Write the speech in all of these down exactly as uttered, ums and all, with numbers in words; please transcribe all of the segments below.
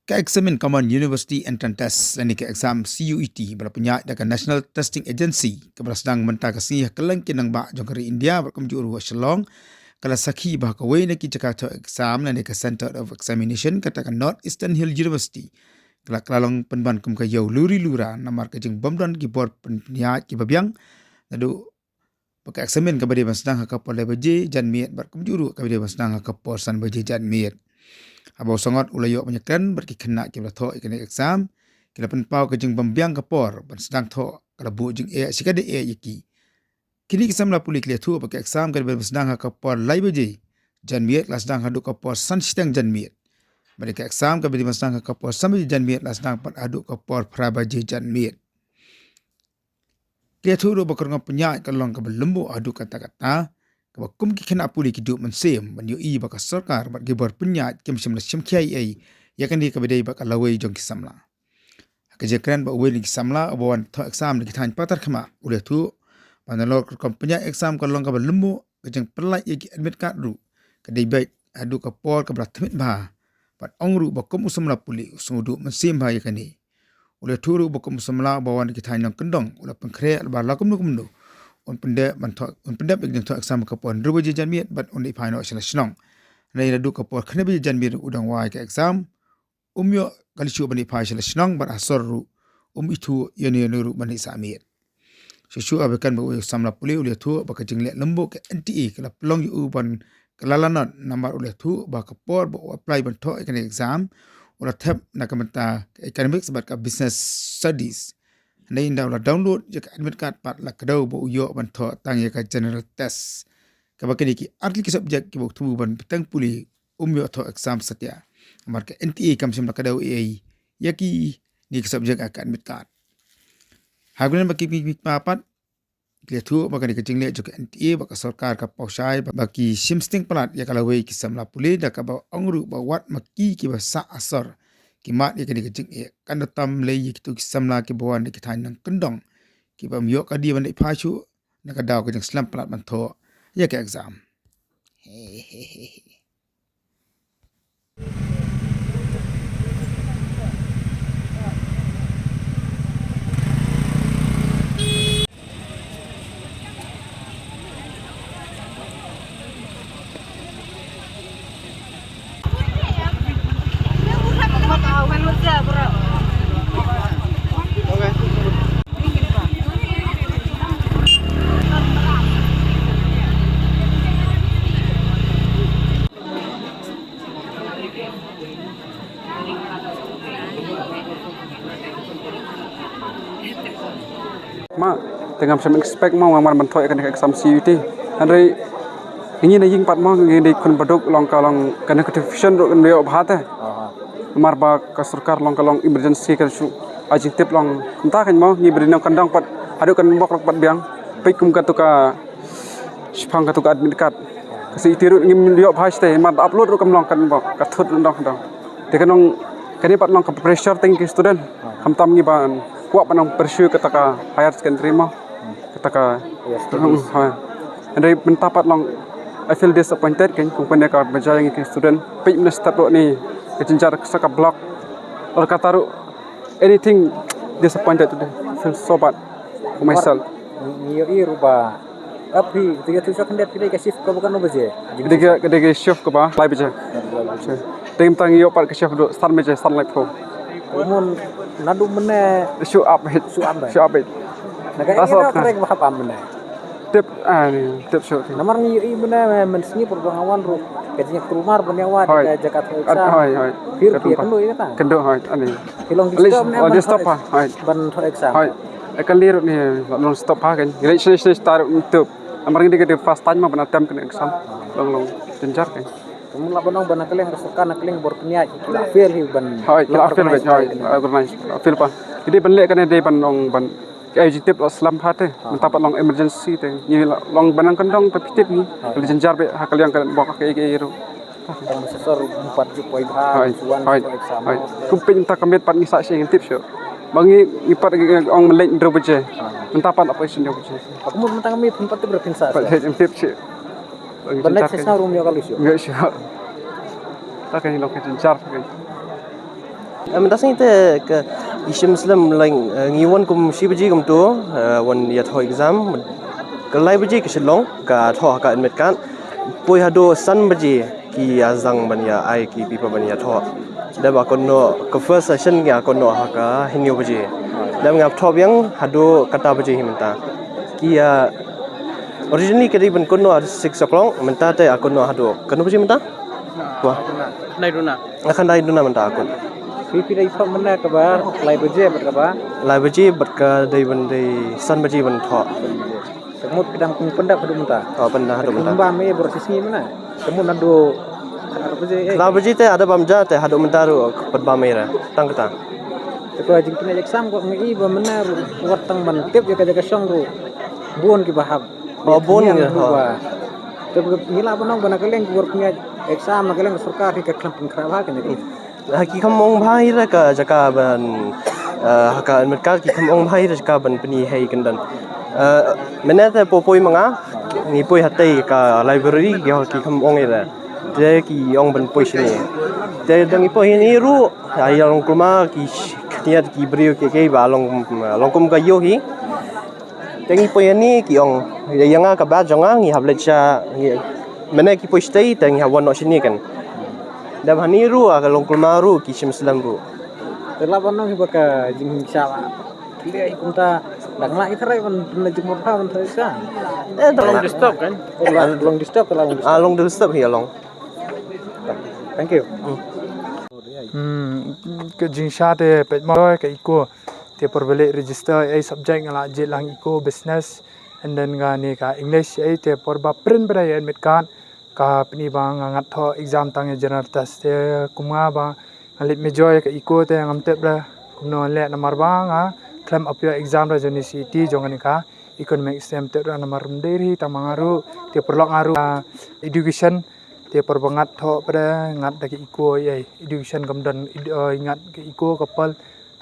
Ka Examin Common University Entrance Test, lane ka exam C U E T, ba la pynïaid da ka National Testing Agency, kaba la sdang mynta ka sngi ha kylleng ki nongbah jong ka ri India, bad kumjuh ruh ha Shillong, ka la sakhi ba ha kawei na ki jaka thoh exam, lane ka Center of Examination, kata ka North Eastern Hill University, ka la, ka la long pynban kum ka ïew luri lura, namar ka jingbymdon ki bor pyn-, pynïaid kiba biang, naduh ba ka examin kaba dei ban sdang ha ka por lai baje janmiet bad kumjuh ruh kaba dei ban sdang ha ka por san baje janmiet. Haba u sangot u la ïoh ban ïakren bad ki khynnah kiba la thoh ïa kane ka exam, ki la pynpaw ka jingbymbiang ka por ban sdang thoh, ka la buh jingeh shikatdei eh ïa ki. Kine ki samla pule ki la ïathuh ba ka exam ka dei ban sdang ha ka por lai baje janmiet, la sdang haduh ka por san shiteng janmiet. Bad ka exam kaba dei ban sdang ha ka por san baje janmiet, la sdang pat haduh ka por phra baje janmiet. Ki la ïathuh ruh ba ka rukom pynïaid ka long kaba lymbuh haduh katta katta, kaba kum ki khynnah pule ki duh mynsiem ban ïohi ba ka sorkar bad ki bor pynïaid kim shym la shim khia ei ei ïa kane kaba dei ba ka lawei jong ki samla. Ha ka jingkren bad uwei na ki samla uba wan thoh exam na ki thaiñ Patharkhmah, u la ïathuh ba nalor ka rukom pynïaid exam ka long kaba lymbuh, ka jingpyllait ïa ki admit card ruh ka dei beit haduh ka por kaba la thmit bha. Bad ong ruh ba kum u samla pule u sngew duh mynsiem bha ïa kane. U la ïathuh ruh ba kum u samla uba wan na ki thaiñ nongkyndong, u la pynkhreh ba la kumno kumno un pyndep ban thoh, un pyndep ïa ka jingthoh exam ha ka por hynriew baje janmiet bad un leit phai noh sha la shnong. Hynrei naduh ka por khyndai baje janmiet u dang wai ka exam, um ïoh ka leit shuh ban leit phai sha la shnong bad ha sor ruh um ithuh ïano ïano ruh ban leit sah miet. Shuh shuh haba kren bad uwei u samla pule, u la ïathuh ba ka jingleh lymbuh ka N T A ka la pynlong ïa u ban kylla lanot, namar u la ïathuh ba ka por ba u apply ban thoh ïa kane ka exam u la thep na ka bynta ka Economics bad ka Business Studies. Hynrei ynda u la download ïa ka admit card pat, la kdew ba u ïoh ban thoh tang ïa ka General Test, kaba kine ki ar tylli ki subject kiba u thmu ban bteng pule um ïoh thoh exam satia. Namar ka N T A kam shym la kdew ei ei ïa kine ki subject ha ka admit card. Ha kane ba ki, ki, ki, pat, ki la ïathuh ba kane ka jingleh jong ka N T A bad ka sorkar ka paw shai ba, ba ki shim sting palat ïa ka lawei ki samla pule, da kaba ong ruh ba wat ma ki kiba sah ha sor ki mad ïa kane ka jingeh, kan da tam lei ïa kito ki samla kiba wan na ki thaiñ nongkyndong kiba ym ïoh ka die ban leit phai shuh na ka daw ka jingslem palat ban thoh ïa ka exam. Ma, te ngam shym expect mo ngan wan ban thoh ïa kane ka exam C U E T. Hynrei ngi na ïing pat mo ngi dei khun baduk, long ka long kane ka confusion ruh kan ïoh bha te. Namar ba ka sorkar long ka long emergency, kan shu ai jingtip long mynta kan mo ngi ba dei nongkyndong pat haduh kan bok ruh pat biang. Peit kum katu ka Shipang katu ka admit card. Ka C U E T ruh ngim ïoh bha shisha te, mar da upload ruh kam long kan bok, ka thut dong dong. Te ka nong kane pat long ka pressure teng ki student. Khamtam ngi ban kwah ban nang pursue kata ka higher secondary mo. Kata ka. Yes, hmm, ha. Hynrei mynta pat long, I feel disappointed kan, kum kane ka bajai ngi ki student. Peit mynne step ruh ni ka jynjar sa ka block. Or kata ruh anything disappointed today. Feel so bad for myself. Ngi ïohi ruh ba ap hi, kata ka tu sa khyndiat, kata ka shift kaba katno baje? Kata ka, kata ka shift kaba lai baje. Te mynta ngi ïoh pat ka shift haduh san baje, san laiphew. Kumno naduh mynne? Shu ap hi. Shu ap hi. Shu ap hi. Na ka ïa ka trek ba hap ap mynne. Tip, ah, ni, tip shuh. Namar ngi ïohi mynne, mynsngi por ba nga wan ruh ka jingïakynduh mar ban ïa wad ka jaka thoh exam. Hoi, hoi. Phi ruh phi ïakynduh ïa kata? Kynduh, hoi, ani. Phi long disturb ne ban thoh exam? Hoi. Ban thoh exam. Hoi. Ka lei ruh ni, long stop ha kan. Ngi leit shane shane star ruh tup. Namar ngi dei ka dei first time ma ban attempt kane exam. Long long jynjar kan. Kumno lah ban ong ba na ka liang ka sorkar, na ka liang bor pynïaid ki la fail hi ban. Hoi, ki la fail, hoi, organize, fail pa. Ki dei ban leh kane, dei ban ong ban Ki ai jingtip la slem bha te, mynta pat long emergency te. Ngi la long ba nang kyndong te phi tip ngi. Ka la jynjar bha ha ka liang ka bok ka ei ka ei ruh. Tang ba shisha ruh pat ju poi bha, hoi, ju wan, hoi, ju poi exam. Hoi. Kum pyn mynta ka miet pat ngi sah shisha ngim tip shuh. Ba ngi, ngi pat ngi ong mynleit hynriew baje. Mynta pat la poi hynriew baje. Ka mut mynta ka miet phin pat tip ruh phin sah shisha. Pat ngim tip shuh. Ba leit shisha ruh ym ïoh ka lei shuh. Ym ïoh shuh. Ta ka ngi long ka jynjar ka. Mynta sngi te ka i shim slem lang, ngi wan kum shi baje kumto, wan ïathoh exam. Ka lai baje ka shu long ka thoh ka admit card. Poi haduh san baje ki ïa zang ban ïa ai ki paper ban ïathoh. Dep akut noh ka first session ki akut noh ha ka hynñiew baje. Dep nga thoh biang haduh kata baje hi mynta. Ki ïa originally ka dei ban kut noh haduh six o'clock, mynta te akut noh haduh kano baje mynta? Wah. Nai duna. Akan dai duna mynta akut. Phi phi dei thoh mynta kaba lai baje bad kaba? Lai baje bad ka dei ban dei san baje ban thoh. Ka mut ka dang kung pyndap haduh mynta. Oh, pyndap haduh mynta. Kumba me bor sisngi mynta. Ka mut naduh khatar baje, eh. Khatar baje te ada bam ja te haduh mynta ruh pat bam ira. Tang kata. Te ka jingpyndap exam ko ngi ba mynta ruh wat tang ban tip ïa ka jaka shong ruh. Bun kiba hap. Oh, bun kiba hap. Te ngi lah ban ong ba na ka liang ki bor pynïaid exam na ka liang ka sorkar hi ka khlem pynkhreh bha kane. Ha ki kham ong bha ira ka jaka ban, eh, ha ka admit card ki kham ong bha ira jaka ban pyni hei kyndan. Eh, mynne te poi poi ma nga, ngi poi hatei ka library ki ki kham ong ira. Te ki ong ban poi shini. Te dang ngi poi shini ruh, ha ïa long kulmar ki khniat ki briew ki ki ba long, long kum ka ïoh hi. Te ngi poi hani ki ong ïa nga ka ba jong nga ngi hap leit sha ngi. Mynne ki poi shatei te ngi hap wan noh shini kan. Dep hani ruh ka long kulmar ruh ki shim slem ruh. Te lah ban ong hi ba ka jingshah ba. Kli ai kumta dang lah ita rai ban pynlait jingmut ha ban thaisa. Eh, long disturb kan? Long disturb, long disturb. Ah, long disturb hi long. Thank you. Hmm, ka jingshah te peit mo ka iko. Te por ba leh register ei subject nga la jied lang iko business and then nga ne ka English ei te por ba print ba dei admit card ka pyni ba nga ngat thoh exam tang ïa general test te kum nga ba nga leh major ïa ka iko te ngam tip re kumno leh namar ba nga khlem appear exam re jong ni C E T jong kane ka economic stem tip re namar ym dei ri tang ma nga ruh te por lok nga ruh, ah, education te por ba ngat thoh pre ngat da ka iko ei education kam don ed-, eh, ngat ka iko ka pal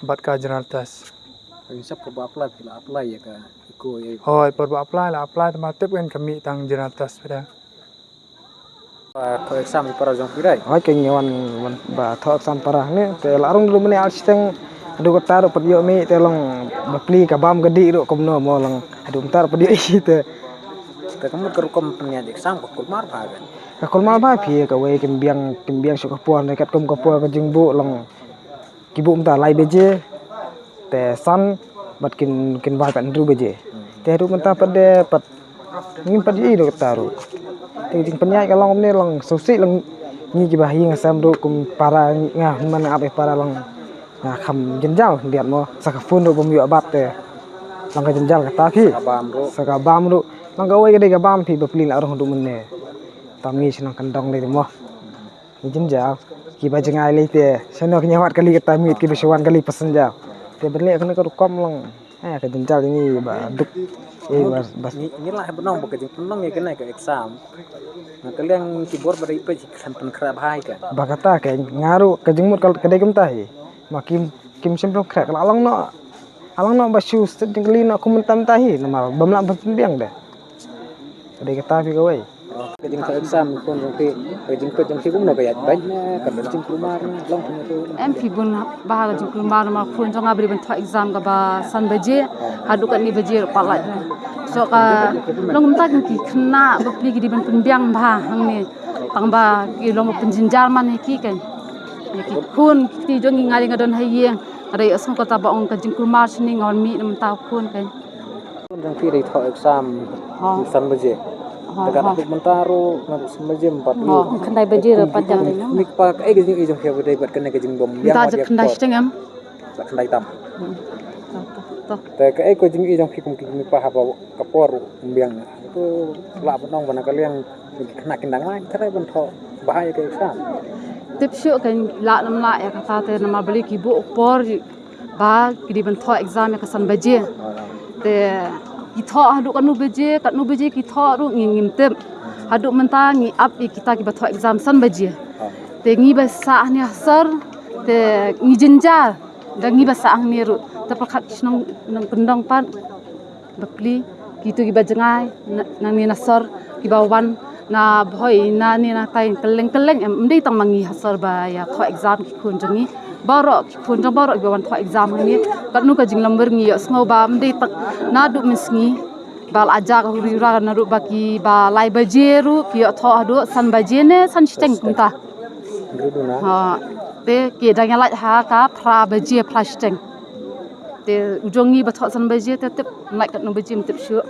bad ka general test. Ka sap ka ba apply phi la apply ïa ka iko ei. Hoi por ba apply la apply te ma tip kan ka mih tang general test pre. Ba thoh exam para jong phi dei. Hoi ka ngi wan, wan ba thoh exam para ne te la rung dulu mane al siteng haduh kata ruh pat ïoh mih te long ba pli ka bam ka dih ruh kumno mo long haduh mynta ruh pat ïoh i te. Te ka mut ka rukom pynïaid exam ka kulmar bha kan. Ka kulmar bha phi kawei kim biang, kim biang shuh ka por ne katkum ka por ka jingbuh long. Ki buh mynta lai baje te san bad kin, kin wai pat hynriew baje. Te haduh mynta pat de pat ngim pat ïohi ruh kata ruh. Te jingpynïaid ka long kumne long sngewsih long ngi kiba ha ïing ha sem ruh kum para nga hynmen nga ap ïa para long nga kham jynjar hyndiat mo sa ka phone ruh bym ïoh bat te long ka jynjar kata phi. Sa ka bam ruh. Sa ka bam ruh. Long kawei ka dei ka bam phi ba pli la rung haduh mynne. Tam ngi shnong kyndong lei mo. Ngi jynjar kiba jngai lei te shano ki ñiawat kali kata miet kiba shu wan kali passenger. Te ban leh kane ka rukom long, eh, ka jynjar ngi ba duk. Eh, bas, bas. Ngi, ngi lah ban ong ba ka jingpynlong ïa kane ka exam na ka liang ki bor ba dei peit ki khlem pynkhreh bha ïa ka. Ba kata ka nga ruh ka jingmut ka, ka dei kumta hi. Ma kim, kim shym pynkhreh ka la long noh. Ka long noh ba shu stet jingkylli noh kum mynta mynta hi namar bym lah ban pynbiang de. Ka dei kata phi kawei. Ka jingthoh exam khun jong phi, ka jingpeit jong phi kumno ka ïaid beit ne ka dei jingkulmar ne long kumno tu. Em phi bun bha ka jingkulmar namar khun jong nga ba dei ban thoh exam kaba san baje haduh katne baje ruh pat lait ne. So ka long kumta ki khynnah bapli ki dei ban pynbiang bha hangne tang ba ki long ba pynjynjar man ïa ki kan. Ïa ki khun kti jong ngi nga dei nga don ha ïing nga dei asngi kata ba ong ka jingkulmar shini nga wan mih na mynta khun kan. Jong phi dei thoh exam san baje. Te kat haduh mynta ruh nga san baje em pat ïoh. Khyndai baje ruh pat jam dei. Mih pa kaei ka jingïohi jong phi ba dei bad kane ka jingbym biang. Mynta khyndai shiteng em. Khyndai tam. Te kaei ka jingïohi jong phi kum ki mih pa haba ka por ruh ym biang. Te lah ban ong ba na ka liang ki khynnah kin dang lai tharai ban thoh bha ïa ka exam. Tip shuh kan lah nam lah ïa kata te namar balei ki buh por ba ki dei ban thoh exam ïa ka san baje. Te ki thoh haduh katno baje, katno baje ki thoh ruh ngi ngim tip. Haduh mynta ngi ap ïa kita kiba thoh exam san baje. Te ngi ba sah hangne ha sor te ngi jynjar da ngi ba sah hangne ruh. Te pyrkhat ki shnong nongkyndong pat bapli kitu kiba jngai nangne na sor kiba wan na Bhoi nangne na tai kylleng kylleng em ym dei tang ma ngi ha sor ba ïa thoh exam ki khun jong ngi. Baroh ki khun jong baroh kiba wan thoh exam hangne, katno ka jinglamwir ngi ïohsngew ba ym dei tang naduh mynsngi ba la jia ka huri hura, naduh ba kiba lai baje ruh ki ïoh thoh haduh san baje ne san shiteng kumta. Ha, te ki dang ïalait ha ka phra baje phra shiteng. Te u jong ngi ba thoh san baje te tip ym lait katno baje ym tip shuh.